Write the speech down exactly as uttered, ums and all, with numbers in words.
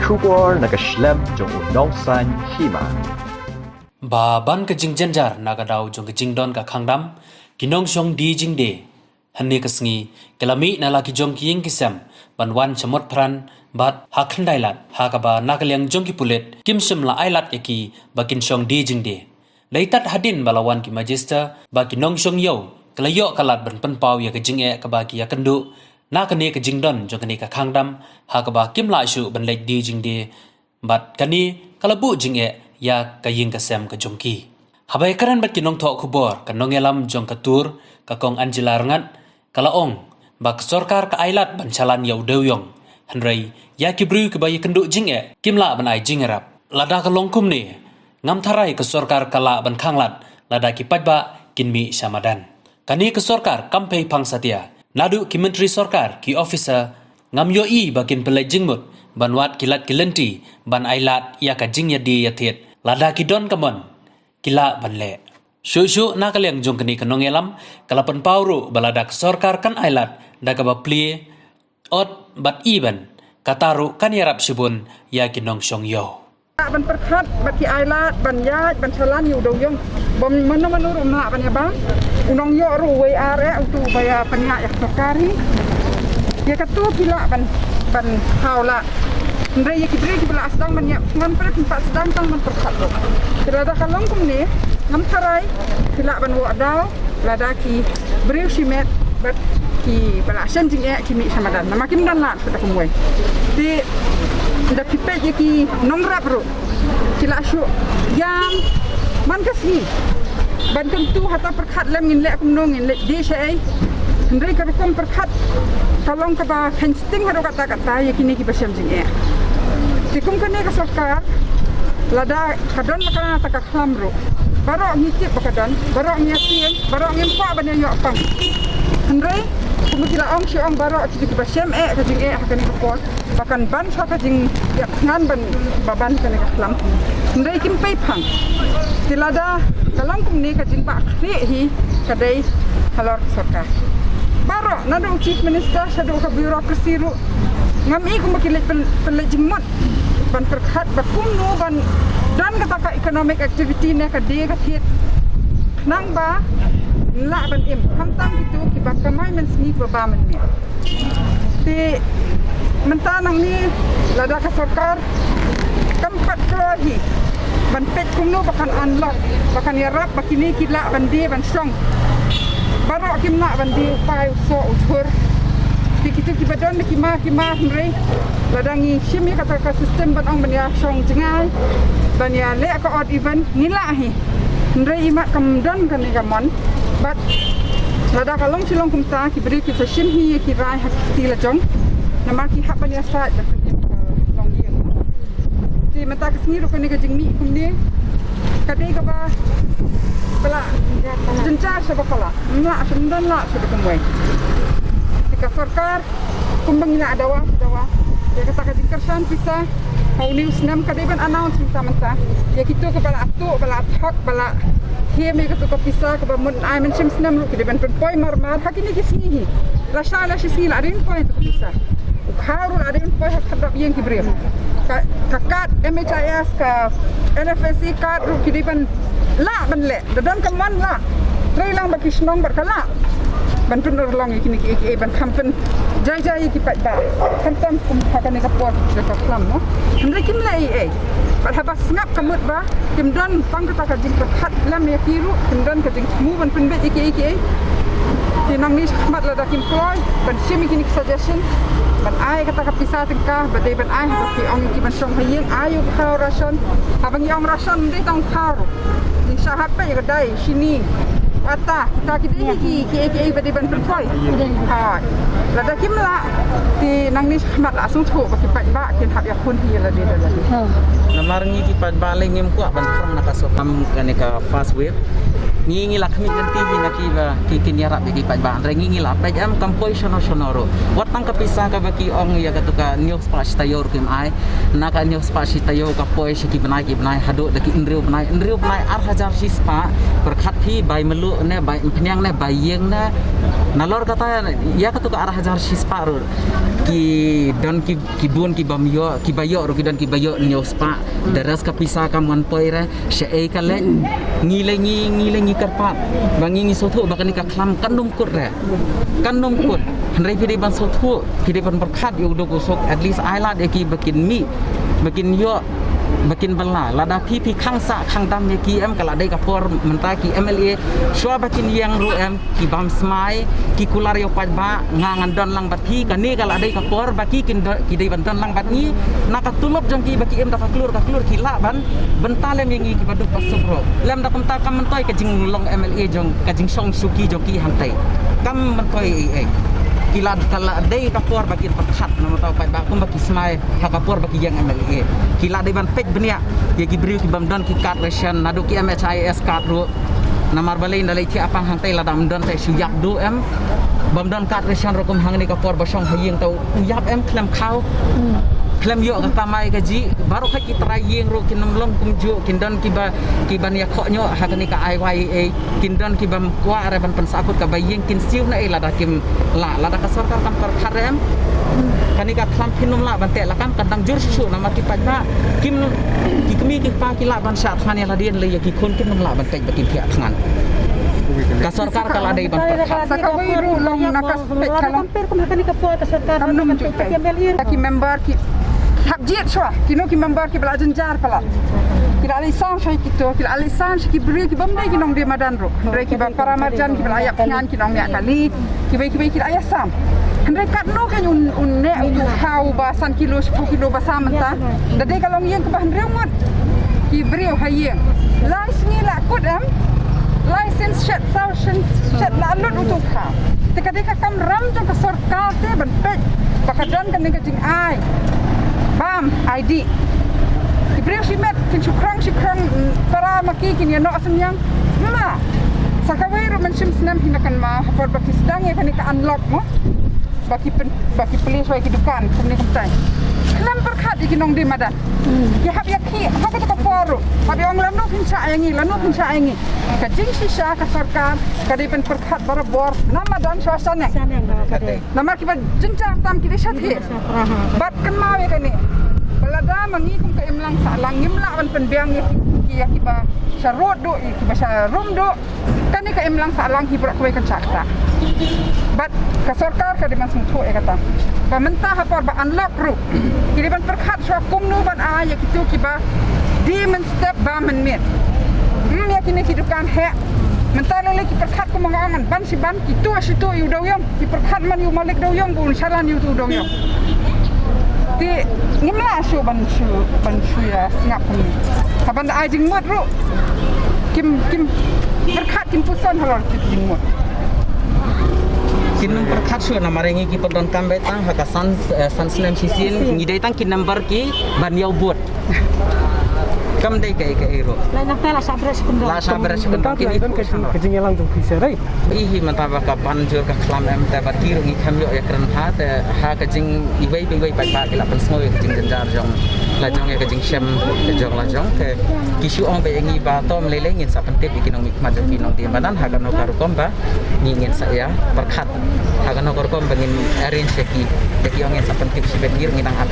Khubor na ka shlem jong u nongsan hima. Ba ban ka jingjynjar na ka daw jong ka jingdon ka khangdam, ki nongshong die jingdie hynne ka sngi ki la mih na la ki jong ki ïing ki sem ban wan sha Motphran bad ha Khyndailad, ha kaba na ka liang jong ki pulit kim shym la ai lad ïa ki ba kin shong die jingdie. Dei tad hadien ba la wan ki magister ba ki nongshong ïew ki la ïoh ka lad ban pynpaw ïa ka jingeh kaba ki ïakynduh na kane ka jingdon jong kane ka khangdam, ha kaba kim lah shuh ban leit die jingdie bad kane ka la buh jingeh ïa ka ïing ka sem ka jong ki. Haba ïakren bad ki nongthoh khubor, ka nongïalam jong ka tur, ka Kong Angela Rngat, ka la ong ba ka sorkar ka ai lad ban shalan ïa u dewïong, hynrei ïa ki briew kiba ïakynduh jingeh kim lah ban ai jingïarap. Lada ka long kumne, ngam tharai ka sorkar ka lah ban khanglad lada ki paidbah kin mih sha madan. Kane ka sorkar kam pei phang satia. Naduh ki myntri sorkar, ki officer, ngam ïohi ba kin pynleit jingmut ban wad ki lad ki lynti ban ai lad ïa ka jingïadie ïathied. Lada ki don ka mon, ki lah ban leh. Shuh shuh na ka liang jong kane ka nongïalam, ka la pynpaw ruh ba lada ka sorkar kan ai lad da kaba plie, ot bad iban, kata ruh kan ïarap shibun ïa ki nongshong ïew. Lah ban pyrkhat bad ki ai lad ban ïaid ban shalan ïa u dewïong. Ba mano mano ruh ym lah ban ïa bam. U nongïoh ruh uwei ar eh utu uba ïa pynïaid ïa ka sorkar hi. Ïa katu ki lah ban, ban haw lah. Hynrei ïa ki briew kiba lah sdang ban ïa ngan pyrkhat pat sdang tang ban pyrkhat ruh. Te lada ka long kumne, ngam tharai ki lah ban wad daw, lada ki briew shimet bad kiba lah shem jingeh ki mih sha madan. Namar kim don lad shuh da kumwei. Te da phi peit ïa ki nongrep ruh, ki lah shuh ïam man ka sngi ban kyntu hata pyrkhat lem ngin leh kumno, ngin leh die shaei. Hynrei ka rukom pyrkhat ka long kaba kheiñ sting haduh katta katta ïa kine kiba shem jingeh. Te kum kane ka sorkar, lada ka don ba ka na ta ka khlam ruh, baroh ngi tip ba ka don, baroh ngi ïa tieng, baroh ngim kwah ban ïa ïoh pang. Hynrei kumba ki la ong shi ong, baroh ki kiba shem eh ka jingeh ha kane ka por, ba kan ban sha ka jingïap thngan ban, ba ban kane ka khlam. Hynrei kim pei phang. Te lada ka long kumne, ka jingbakla hi ka dei halor ka sorkar. Baroh naduh u Chief Minister shaduh ka bureaucracy ruh, ngam i kumba ki leit pyn-, pynleit jingmut ban pyrkhat ba kumno ban don kata ka economic activity ne ka die ka thied, nangba lah ban im, khamtam kitu kiba kamai mynsngi, kiba bam mynmiet. Te mynta nangne, lada ka sorkar kam pat kloi hi ban peit kumno ba kan unlock, ba kan ïarap ba kine ki lah ban die ban shong. Baroh kim lah ban die u pai u soh u jhur. Te kitu kiba don da ki mar ki mar, hynrei lada ngi shim ïa kata ka system ban ong ban ïa shong jngai, ban ïa leh ka odd even, ngi lah hi. Hynrei imat kam don kane ka mon. Bad lada ka long shi long kumta, ki briew ki sa shim hi ïa ki rai ha ki kti la jong. Namar ki hap ban ïasaid bad ki, eh, longïing. Te mynta ka sngi ruh kane ka jingmih kumne ka dei kaba ka la jynjar shaba ka la, ym lah, ym don lah shuh da kumwei. Te ka sorkar, kumba ngi la dawa, dawa ïa kata ka jingkyrshan pisa ha une u snem, ka dei ban announce mynta mynta ïa kito kiba la tuh, ba la thok, ba la thiem ïa kito ka pisa kaba mut ai mynshem snem ruh ki dei ban pynpoi mar mar ha kine ki sngi hi. Lashai lashisngi la dei ban poi ïa kito ka pisa. U khaw ruh la dei ban poi ha khadduh ïing ki briew. Ka, ka card M H I S, ka N F S A card ruh ki dei ban lah ban leh. Da don ka mon lah. Trei lang bad ki shnong bad ka lah ban pynurlong ïa kine kiei kiei, ban kham pynjai jai ïa ki paidbah. Khamtam kum ha kane ka por da ka khlam, mo. Hynrei kim leh ei ei. Bad haba sngap ka mut ba kim don tang kata ka jingpyrkhat lem ïa ki ruh, kim don ka jingthmu ban pynbeit ïa kiei kiei. Te nangne shakhmat lada kim kloi ban shim ïa kine ki suggestion, ban ai kata ka pisa tyngka ba dei ban ai, haba ki ong ïa ki ban shong ha ïing, ai u khaw ration. Haba ngi ong ration, ym dei tang khaw ruh. Ngi shah hap peit ïa ka dai, shini, ata, kita ki dei ki, ki, ki, ki ba dei ban pynpoi. Ha. Lada kim lah, te nangne shakhmat la sngewthuh ba ki paidbah kin hap ïakhun hi ïa lade da lade. Namar ngi ki paidbah lei ngim kwah ban prang na ka sorkar kane ka first wave. Ngi ngi la khmih lynti hi na ki ba ki kin ïarap ïa ki paidbah. Hynrei ngi ngi la peit em kam poi shano shano ruh. Wat tang ka pisa kaba ki ong ïa katu ka hynñiew spah shi taïew ruh kim ai. Na ka hynñiew spah shi taïew ka poi sha ki bnai ki bnai haduh da ki hynriew bnai, hynriew bnai ar hajar shi spah. Pyrkhat phi bai mluh ne bai umphniang ne bai ïeng ne. Nalor kata ïa katu ka ar hajar shi spah ruh ki don ki, ki bun ki bym ïoh, ki ba ïoh ruh ki don ki ba ïoh hynñiew spah. The rest ka pisa kam wan poi re. Sha ei ka leh ngi leh ngi ngi leh ngi kyrpad ba ngi ngi sngewthuh ba kane ka khlam kan nym kut re, kan nym kut. Hynrei phi dei ban sngewthuh, phi dei ban pyrkhat ïa u duk u suk, at least ai lad ïa ki ba kin mih, ba kin ïoh, ba kin bylla. Lada phi phi khang sah khang dam ïa ki em, ka la dei ka por mynta ki M L A shuwa ba kin ïeng ruh em. Ki bam smai, ki kular ïa u paidbah, nga ngan don lang bad phi, kane ka la dei ka por ba ki kin don, ki dei ban don lang bad ngi. Na ka tulop jong ki ba ki im da ka klur ka klur ki lah ban bynta lem ïa ngi ki ba duk ba suk ruh. Lem da kumta kam myntoi ka jinglong M L A jong, ka jingshong shuki jong ki hangtai. Kam myntoi ei ei. Ki la, ka la dei ka por ba kin pyrkhat namar ta u paidbah kumba ki smai ha ka por ba ki ïeng M L A. Ki la dei ban peit bniah ïa ki briew ki bym don ki card ration, naduh ki M H I S card ruh. Namar balei nda lei thiah pang hangtai lada ym don te shu ïap duh em. Bym don card ration ruh kum hangne ka por ba shong ha ïing te u ïap em, khlem khaw. Khlem ïoh ka kamai kajih. Baroh ki trai ïing ruh kin ym long kumjuh, kin don kiba, kiban ïakhoh ñiuh ha kane ka I Y A. Kin don ki bym kwah re ban pynsahkut kaba ïing, kin siew na ei lada kim lah, lada ka sorkar kam pyrkhat re em. Kane ka khlam phin ym lah ban teh lakam, kan dang jur shuh shuh namar ki paidbah kim, ki kmie ki kpa ki lah ban shah thngan ïa lade, lei ïa ki khun kin ym lah ban peit ba kin thiah thngan. Ka sorkar ka la dei ban pyrkhat. Sa kawei ruh long na ka spek ka long. Kam nym ju peit. Ki member ki hap jied shuwa, kino ki member kiba la jynjar palat. Ki la leit sam sha kito, ki la leit sam sha ki briew ki bym dei ki nongdie madan ruh. Hynrei kiba para marjan kiba la ïap thngan, ki nongñiah kali, kiwei kiwei ki la ïasam. Hynrei katno kein un, un neh utu u khaw ba san kilo, shiphew kilo ba sam mynta. Da dei ka longïing kaba hynriew ngut ki briew ha ïing. Lai sngi la kut em. Lai sien shet, saw sien shet la lut utu u khaw. Te ka dei ka kamram jong ka sorkar te ban peit ba ka don kane ka jingai bam, ai dih. Ki briew shimet kin shu khrong shu khrong, mm, para ma ki kin ïa noh synñiang. Mla. Sa kawei ruh mynshem snem hi na kynmaw ha por ba ki sdang ïa kane ka unlock mo. Ba ki pyn, ba ki plie shuwa ïa ki dukan kumne kumtai. Khlem pyrkhat ïa ki nongdie madan. Ki hap ïa ki, hap ïa ka por ruh. Hap ïa ong lano phin shah ïa ngi, lano phin shah ïa ngi. Ka jingshisha ka sorkar ka dei ban pyrkhat barabor na madan shuwa shaneng. Shaneng, ka dei. Namar kiba jynjar tam ki dei shatei. Aha. Bad kynmaw ïa kane. Ba lada ma ngi kum ka imlang sahlang ngim lah ban pynbiang ïa ki, ïa kiba sha rud duh, ïa kiba sha rum duh. Kane ka imlang sahlang hi baroh kawei kan shah kata. Bad ka sorkar ka dei ban sngewthuh ïa kata. Ba mynta ha por ba unlock ruh. Ki dei ban pyrkhat shuwa kumno ban ai ïa kito kiba die mynstep ba mynmiet. Hmm, ïa kine ki dukan heh. Mynta lei lei ki pyrkhat kumba nga ong ban shi ban kito shi to ïa u dewïong. Ki pyrkhat man ïa u malik dewïong ba un shalan ïa u dewïong. Te ngim lah shuh ban shu, ban shu ïa sngap kumne. Haba da ai jingmut ruh. Kim, kim pyrkhat, kim puson halor ki jingmut. Kin ym pyrkhat shuh namar ngi ki pyndonkam beit tang ha ka san, eh, san snem shisien, ngi dei tang ki number ki ban ïa u vote. Kam dei kaei kaei ruh. Lai nangta la shah bret sha kyndong. La shah bret sha kyndong. Mynta ki la don ka jing, ka jingïalang jong phi sha, right? Hi hi mynta ba ka ban jur ka khlam em te bad ki ruh ngi khlem ïoh ïakren bha te ha ka jing iwei pa iwei paidbah ki la pynsngew ïa ka jingjynjar jong la jong ïa ka jingshem jong la jong te ki shu ong ba ïa ngi ba to ym lei lei ngin sa pyntip ïa ki nongmihkhmat jong ki nongdie madan ha kano ka rukom ba ngi ngin sa ïa pyrkhat ha kano ka rukom ba ngin arrange ïa ki, ïa ki ong ngin sa pyntip shibit, ngi ruh ngi dang ap.